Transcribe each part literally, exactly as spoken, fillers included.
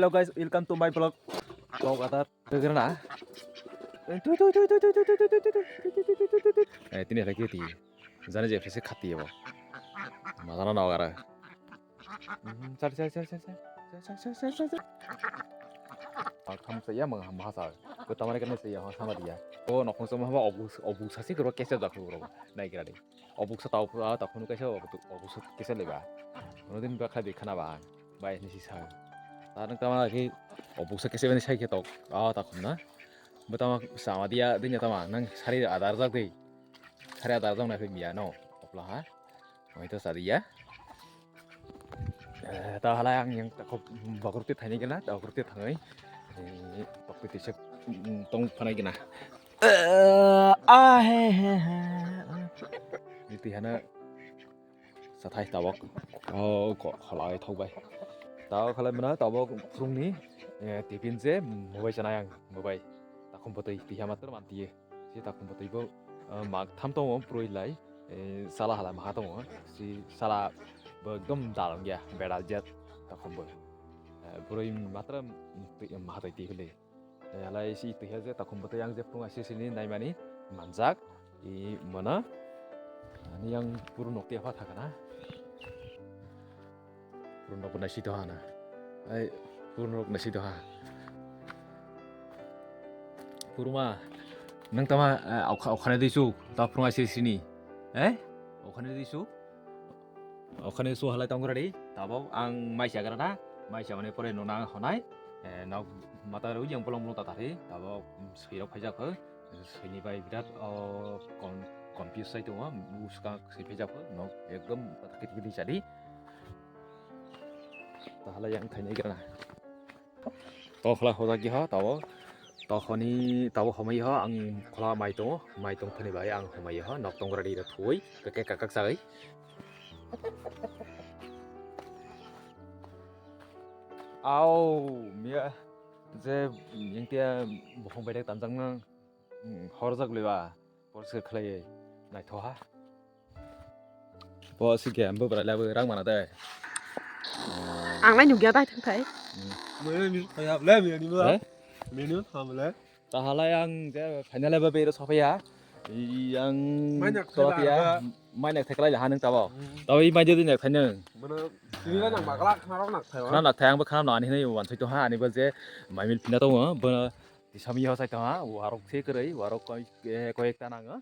Guys, welcome to my vlog. Vlog atar. Kegrana. Tui, tui, tui, tui. Eh, tini lagi ti. Jani je phese khati bo. Malana na gara. Chal, chal, chal, chal, chal. Chal, chal, chal, chal, chal. Makham saya mangha masa. Ko tamani kan saya ha sama dia. Ko nokong sama haba obu obu sasi kro kesa jakhu ro. Nai kira de. Obuksa tau pura ta khunu kaisa obuksa kesa leba. Ono din ba kha de khana ba. Bai ni sisa. Ta nang tama ki obuksa kesa bani sai khe tok. A ta khumna. Bo tama sama dia din tama nang sari adar jak de. Sari adar jak na phi miya no. Opla ha. Oi to sari ya. Eh, ta halai ang yang ta khop bagruk te thaini gena, ta bagruk te thangai. Eh, tok te se tong phanai gena. Eh, ah, he, he, he. Niti hana sathai tabok. Oh, ko kholai thok bai. Tabok khalai mana tabok phurungni, eh, tiffin je mubai chanai ang, mubai. Takhum botoi tiha matro mantiye. Si takhum botoi bo, eh, mak tham tongo puroi lai. Eh, sala hala maha tongo. Si sala bo ekdom dal ya, bedal jet takhum bo. Eh, puroi matra maha toi tikhule. Eh, halai si twiha je takhum botwi ang je phung asi sini naimani manjak i mana. Ani yang puru nok tiya pha thakana. Puru nok nai si doha na. Ai puru nok nai si doha. Puruma nang tama, eh, okha-, okhane disu ta phung asi sini. Eh? Okhane disu. Okhane su halai tong radi, tabok ang mai chagra na, mai chamani pore nuna honai, eh, nok mata rwi yang bolong bolong tatar hi, tabok, mm, sui rok phaijak kho, sui ni bai birat, o, con-, confuse sai tongo, muska sui phaijak kho, nok ekdom tatar kiti kiti chadi. Tahala yang thaini grana. Tokhla hojak ho tabo. Tokhoni tabo homai ho ang khola mai tongo. Mai tong thani bai ang homai ho nok tong radi da thui. Kake kakak sagai. Au, mia je yang tia bohong bedek tanjang nang. Hmm, horjak leba, poriskar khlaiwi naithoha. Bo si game bo bwrwi labo rang mana de. Ang nai nukya dai thung thai. Mene ni thaya ble mene ni ba. Eh? Mene ni thaya ble. Tahalai ang je final ba bero sopaya. Yang Mai nak tolapya. Thela ba. Mai nak theklai ha nang tabo. Hmm. Tabo i mai jodi nak thainang. Mana sini ba nang bakla khana rok nak thai. Khana nak thai ang ba khana no ani hinai wan thoi to ha ani ba je mai mil pina to bo. Tisami ho sai tong ha, warok se kwrwi, warok koi-, eh, koyek ta nango.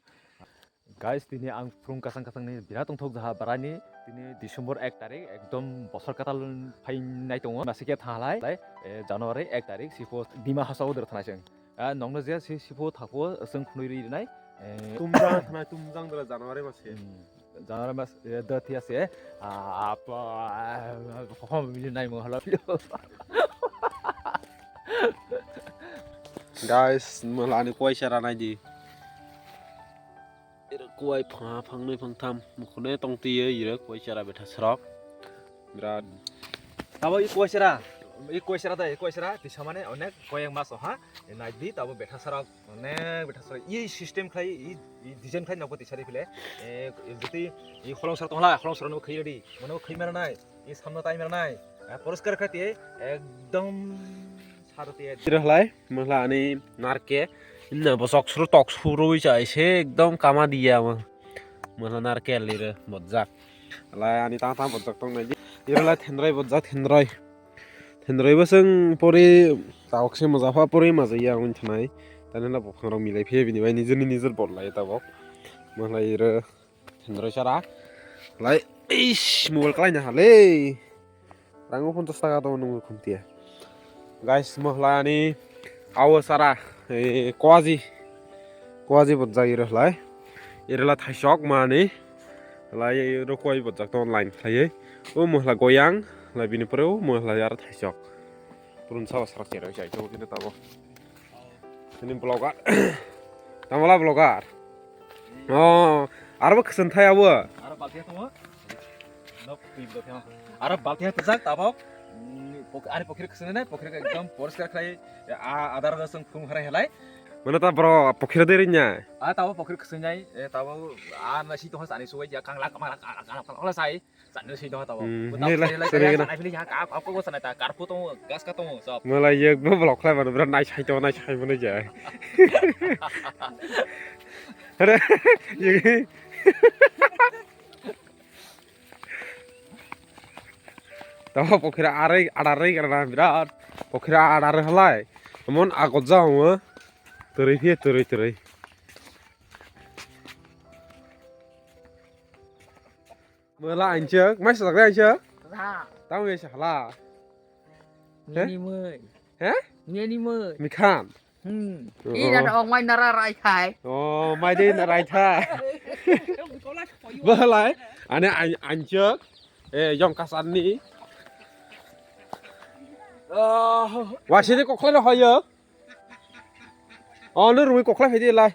Guys, tini ang phung kasang kasang ni birat tongthok jaha barani, tini December ek tarik, ekdom bosor katal phai nai tongo. Masike thalai, lai, eh, January ek tarik, sipo Dima Hasao dor thanai chwng. Ah, nongno je si, sipo thapo chwng phunui ri nai, eh, Tumjang thanai, tumjang dora January mase. Hmm. January mas, eh, da thiya se, ah, apa, ah, hom mili nai mo hala. Guys, mala ani koi sera nai di. Ira koi phang, phang nai phang tham, mukhune tong tiye ira koi sera betha serok. Birat. Abo i koi sera, i koi sera da, i koi sera, tisa mane onek koi yang mas ha, nai di tabo betha serok. Onek betha sari, i system khlai, i, i design khlai nokbo tisari phile. Eh, jotoi i holong sar tongla, holong sar no khlai di. Mono khlai mara nai, i samno tai mara nai. Eh, poriskar khlai ti, ekdom sar ti. Tira khlai, mohla ani narke, inna bosok suru tok suru wi chai se ekdom kama diya mo. Mohla narke lire bojak. Lai ani tang tang bojak tong nai. Ira lai thendrai bojak thendrai. Thendrai bo chwng pori tabok se moja pha pori maja ya wng thanai. Tani la buphang rok milai phe bini bai nijor ni nijor bol lai tabok. Malai ro thendrai chara. Lai ish mobile kalai na hale. Rango ponchas taka to nungo khumtia. Guys, mohla ani awo sara, eh, kwaji, kwaji bojak iro hlai. Iro la thaisok mani, lai iro kwai bojak tong line khlaiwi. O mohla goyang, lai bini pore o mohla yar thaisok. Purun sawa sarak cheroi chai to kini tabo. Ini vlogger. Tamala vlogger. Oh, aro bo khwsang thai abo. Aro balti tongo. Nok twi bo thang. Aro balti ha tujak tabok. Mm, pok-, ani pokhri khwsang nai, pokhri ekdom poriskar khlai. A, adar da sung phung harai halai. Mano ta bro, pokhira de rinya. A tabo pokhir khswngnai, e tabo a na si tongha sani suwai ya kangla kama kangla kangla kangla sai. Sani si tongha tabo. Hmm, Bo tabo nila, sai lai sani ya gana. Sani ya ka ka ko sani ta karpu tong gas ka tong sob. Mala yek bo block khlai mano bro nai sai to nai sai mano ja. Hare, yek. Tamo pokhira arai, arai kana birat. Pokhira arai halai. Emon agot jao. Teri phi teri teri. Mala anjak, mai sa anjak. Ra. Tamo ya hala. Heh? Ni mui. Heh? Ni ni mui. Mikhan. Hmm. Oh. Ina da ong mai nara rai khai. Oh, mai de na rai tha. Balai, ane an-, anjak, eh, yong kasan ni. Oh. Wasi de kokle no hoyo. Oh, no rumi kokle phai de lai.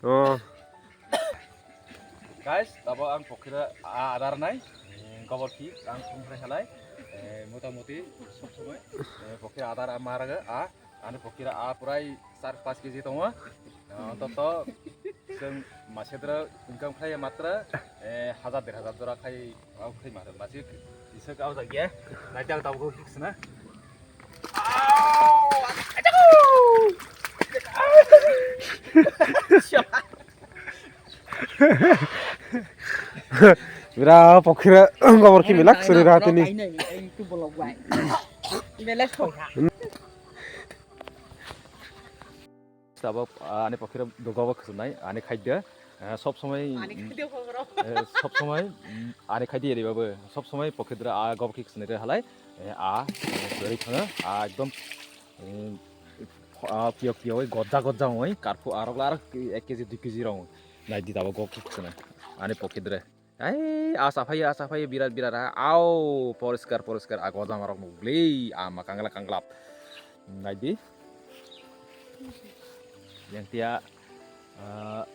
Oh. Guys, tabo ang pokhira a-, adar nai, eh, gobor ki ang sumsai halai, eh, motamuti sob somoi, eh, pokhira adar a maraga a, ani pokhira a purai char panch kg tongo, eh, ontoto chwng masedra income khlai matra, eh, hajar der hajar jora khai. Au, khai mare, masi, isa kau tak ya. Nanti aku tahu kau sih sana. Bira pokhira gobor ki milak suri rati ni. Belek kau ya. Tabok, ah, ani pokhira doga bo khwswnai, ani khaidya, ah, sob somoi, Ani khaidya hogro. Eh, sob somoi, mm, ani khaidya ri babo, sob somoi pokhidra a gob ki khwswnai re halai, eh, a, eh, bwrwi thanga, a, ekdom, eh, a, piyo piyo oi, godda godda oi, karphu arok la arok ek kg dui kg rong, nai di tabok gob ki khwswnai, ani pokhidra. Ai, asa phai, asa phai, birat, birat, ha. Au, poriskar, poriskar, a gojam rok nukli, ama kanglap, kanglap. Naidi. Yang tia, ah,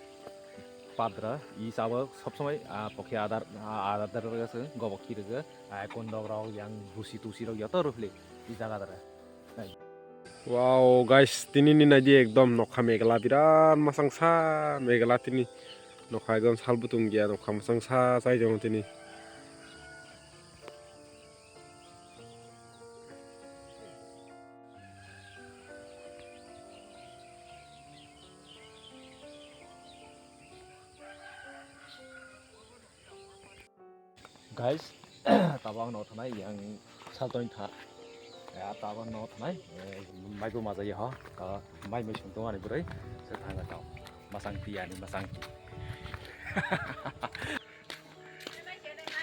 padra, i sabo sob somoi, ah, pokhi adar, ah, adar rega se, gobok ki rega, ah, kondok rok, yang busi tusi rok, yoto rufli, i jaga dara. Wow, guys, tini ni naidi ekdom nokha megla birat masang sa megla tini nokha ekdom sal butung gya nokha masang sa chai jong tini. Guys, tabang no thanai yang saltoni tha. Ya tabang no thanai, eh, mai bo maja ya ho. Ka mai mai sung tong ani bwrwi. Se thanga tao. Masang ti ani masang ti.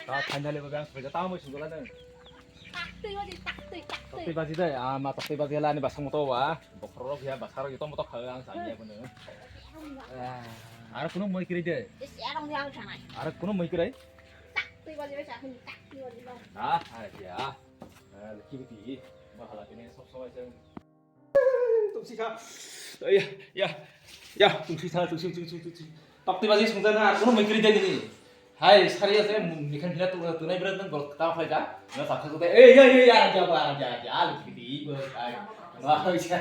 Ta finally bo bang se ta mai sung la nang. Taktwi baji, taktwi, taktwi. Taktwi baji dai, ah, ma taktwi baji la ani basang moto wa. Bokhorok ya basarok yoto moto kha ang sani ya bono. Ah, aro kuno moi kiri de. Isi arong yang sanai. Aro kuno moi kiri. Taktwi baji bai sa hini, taktwi baji bai. Ah, ah, ya. Ah, leki biti. Mahala bini sob somoi jeng. Tungsi sa. Ya, ya. Ya, tungsi sa, tungsi, tungsi, tungsi. Taktwi baji sungja na, kuno moi kiri de nini. Hai, sari ase, mikhan hina tu, tu nai berat nang gol ta phai ja. Na sa khak te, eh, ya, ya, ya, ja ba, ja, ja, leki biti, ba, hai. Wah, ja.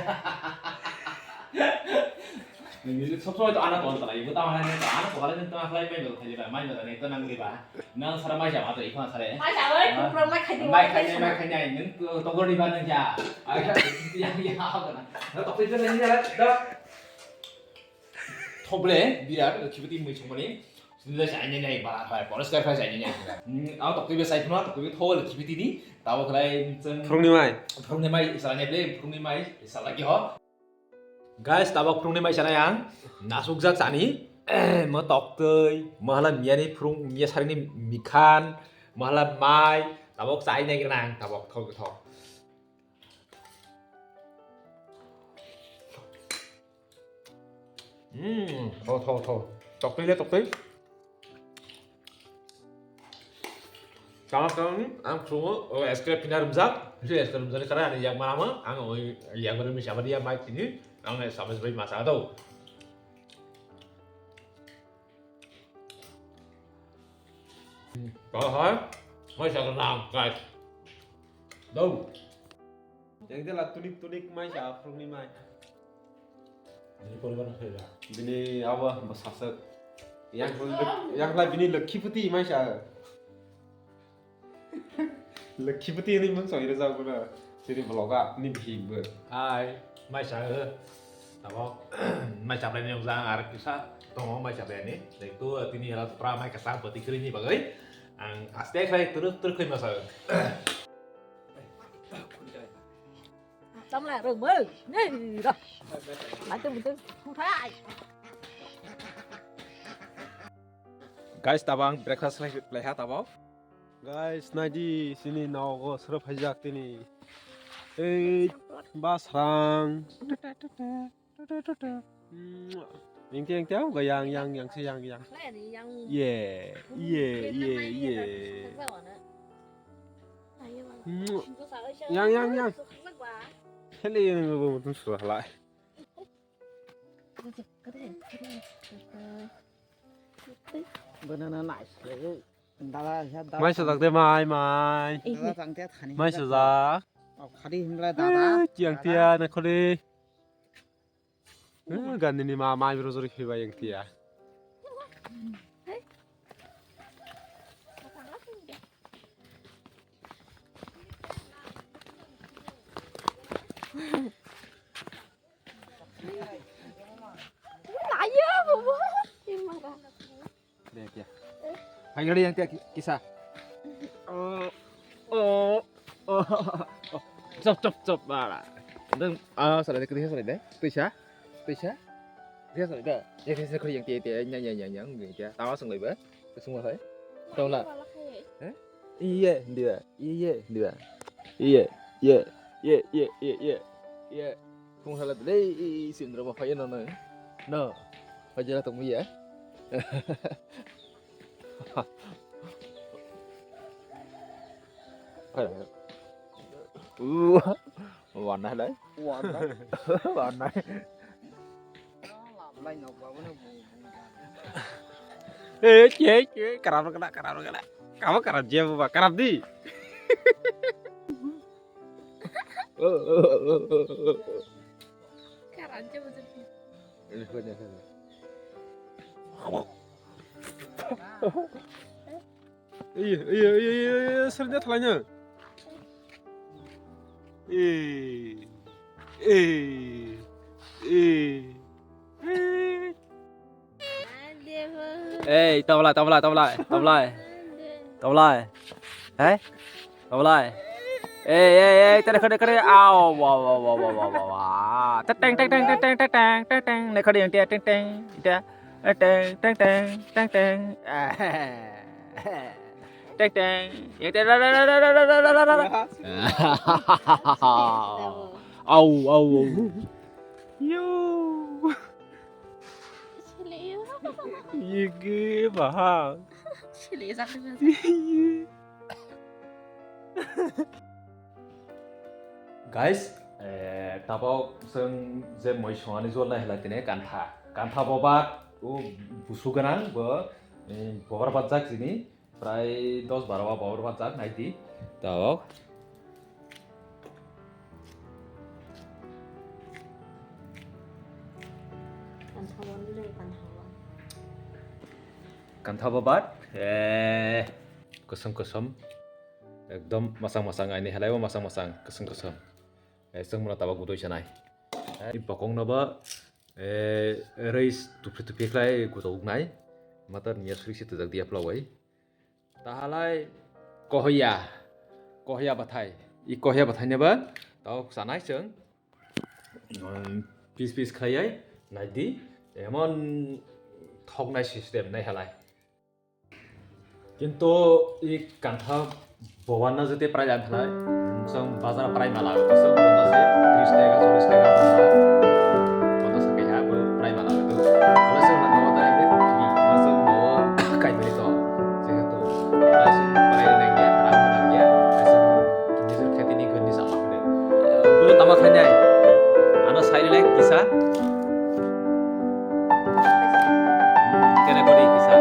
Nini sob somoi to ana ton talai, bo ta ana, ana to kala nang ta khlai mai bel khai ba, mai bel nang to nang riba. Nang sara mai jama to ikhon sare. Mai jama, mai khai di, mai khai, mai khai nai, nang to togor riba nang ja. Ai, ya, ya, ya, na to pe nang ja, da. Thoble, birat, khibuti mui chongmani. Sini da sai nai nai, bara khai, poriskar khai sai nai nai. Hmm, au to pe sai khuna, to pe thol khibiti ni, tabo khlai chang. Phurungni mai. Phurungni mai, sa nai ble, phurungni mai, sa lagi ho. Guys, tabok phurungni mai sanai ang. Nasukjak sani. Mo toktwi, mo hala miyani phurung, miya sarini mikhan, mo hala mai, tabok chai nai gwnang, tabok thok thok. Hmm, thok thok thok. Toktwi le toktwi. Tama tama ni, ang sungo, o, es krim pina rumjak, si es krim rumjak ni kara ani yak mana ma, ang o yak mana mi sabadi ya mai tini, ang sabes bai masa do. Kau hai, mai sa kenang, guys. Do. Yang dia lah tunik-tunik mai sa, aprung ni mai. Bini abo bwsaswk. Yang, yang lai bini Lakhipati maisa. Lakhipati hinwi mungsa wi rwjak bono. Chini vlog a ni bihik bo. Hai, maisa, eh, tabok, maisa blai ni ujang ar kisa tongo maisa blai ni. Like tu, eh, tini ela pra mai kasang pati kiri ni bagwi. Ang aste khai turu turu khai masa. Tama rwmwi. Nei, ra. Mate mute. Thai. Guys, tabang breakfast lai, lai ha tabang. Guys, naidi sini nogo sero phaijak tini. Ei, basrang. Engke, engke, oh, yang, yang, yang, se yang, yang. Ye, ye, ye, ye. Yang, yang, yang. Hele yang, yang, yang, yang, yang. Banana nice. Dada, ya, dada. Mai sajak de, mai, mai. Dada, tang te thani. Mai sajak. Oh, khadi himla dada. Eh, chiang tia na kholi. Eh, gandini ma, mai bro jori khiba yang tia. Ayo, bobo. Ini mangga. Dia, dia. Hai, gari yang tiap ki-, kisah. Oh, oh, oh, oh. Chop, chop, chop, bala. Dan, ah, salah dia, salah dia. Tuisa, tuisa. Dia salah dia. Ya, dia salah yang tiap, tiap, nyang, nyang, nyang, nyang, dia. Tawa sung lagi, ba. Kesung lah, hai. Tahu lah. Eh? Iya, dia. Iya, dia. Iya, iya, iya, iya, iya, iya. Iya. Kung salah deh, i, i, sindro ma phai no, no. No. Pajala tong ya. Uh, warna lai. Warna. Warna. Eh, cek, cek, karap kena, karap kena. Kamu karap dia apa? Karap di. Karanja betul. Iya, iya, iya, iya, iya, sering dia thalanya. Eh, eh, eh, eh. Ei, tawlai, tawlai, tawlai, tawlai. Tawlai. Hei? Tawlai. Ei, ei, ei, tere, kere, kere. Au, wa, wa. Teteng, teteng, teteng, teteng, teteng. Ne, kere yang tia, teng, teng, tia. Teng, teng, teng, teng, teng. Teng, teng. Yang tia, ra, ra, ra. Au, au, au. Yo. Sili yo. Yege bahang. Sili ya sakit. Guys, eh, tabok chwng je moi songani jol nai hwlai tini kantha. Kantha bobar, o busu gwnang bo, eh, bobar bajak sini. Prai dos baro ba bor bajak nai di. Tabok. Kantha bobar, eh, kosom kosom. Ekdom masang masang aini halai bo masang masang kosom kosom. Eh, chwng mano tabok budoi sanai. Eh, bokong no bo, eh, reis tuphi tuphi khlai gutok nai. Matar niya suri si tujak dia phlawai. Tahalai kohiya, kohiya bathai. I kohiya bathai neba tau sanai chwng, um, pis pis khlaiai naidi, emon thoknai system nai halai. Kintu i kantha bobar no jete prai lang khlai, chwng bazar prai mala o, chwng bono se tris taka, chollis taka bono, bono se keha bo prai mala o. Bono se nang o tai ni, bono se bo kai beri to, jehetu bono se prai nang ya, rang nang ya, asal nijor kheti ni goni sama kene. Bo tama khainai, ano sai le kisa. Kene kori kisa.